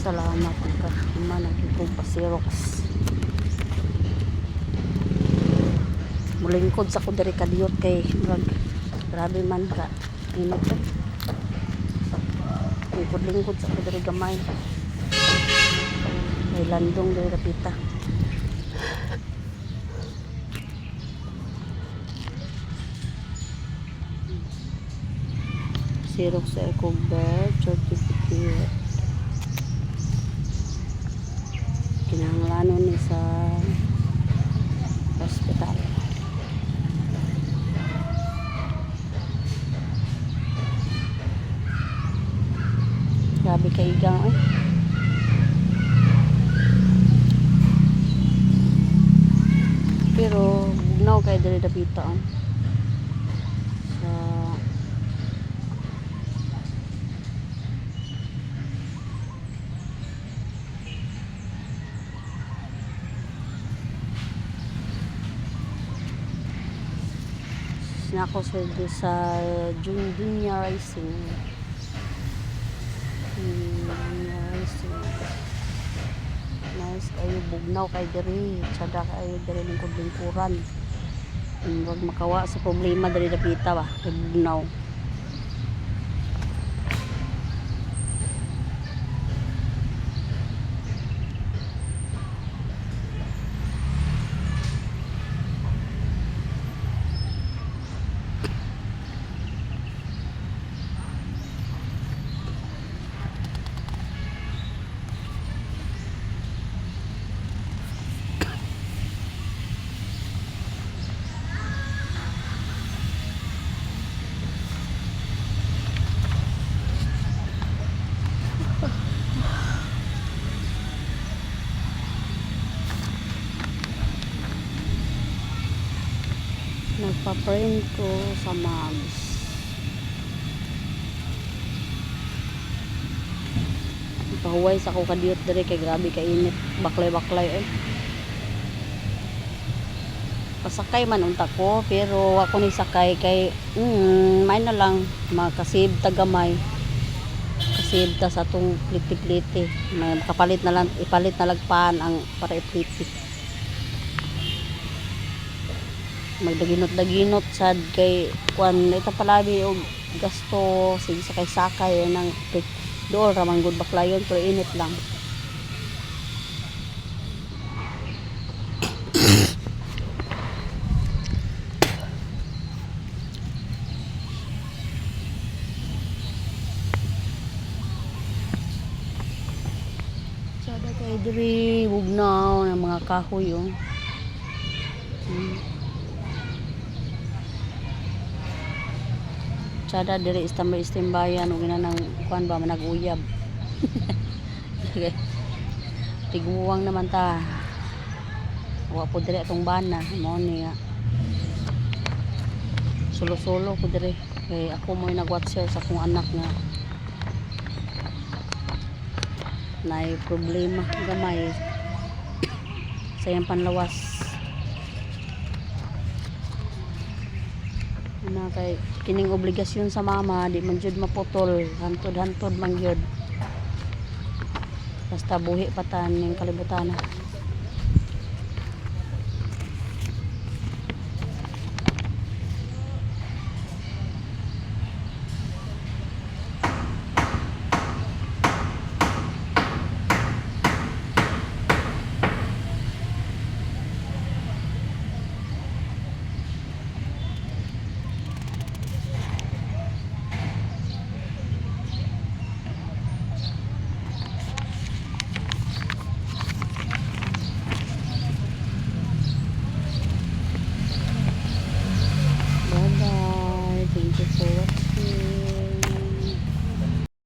Salamat ka. Man kong pa-Xerox. Mulingkod sa ko diri kadiyot kay murag grabe man ka init eh. Lingkod-lingkod sa ko diri gamay. May landong diri dapita. Xerox sa akong birth certificate. Kinahanglanon ni sa hospital. Grabe ka igang eh. Pero bugnaw kay diri dapita ang sa nako sa Junior Rising. Junior Rising. Nice kayo, bugnaw kay diri, tsada kayo diri lingkod-lingkuran. Wag makawa sa problema diri dapita ba, kay bugnaw. Nagpa-print ko sa Mabs. Pahuway sa ko kadiyot diri kay grabe ka init. Baklay-baklay eh. Pasakay man unta ko pero ako ni sakay kay may na lang makasave ta gamay. Kasave ta sa atong pliti-pliti. May makapalit na lang, ipalit na lagpan ang para ipliti. Magdaginot-daginot sad kay kuan ita palabi og gasto sige sakay-sakay nang dool ra man gud baklayon pero init lang. Sada kay diri bugnaw ng mga kahoy oh. Sada diri istambay istimbayan ug ina nang kuan ba managuyab. Tiguwang naman ta. Wa po diri atong bana mao niya. Solo-solo ko diri kay ako mo'y nag-watcher sa akong anak nga naay problema gamay sa iyang panlawas. Na kay kining obligasyon sa mama di man jud maputol, hantod-hantod man gyud. Basta buhi pa ta ning kalibutan.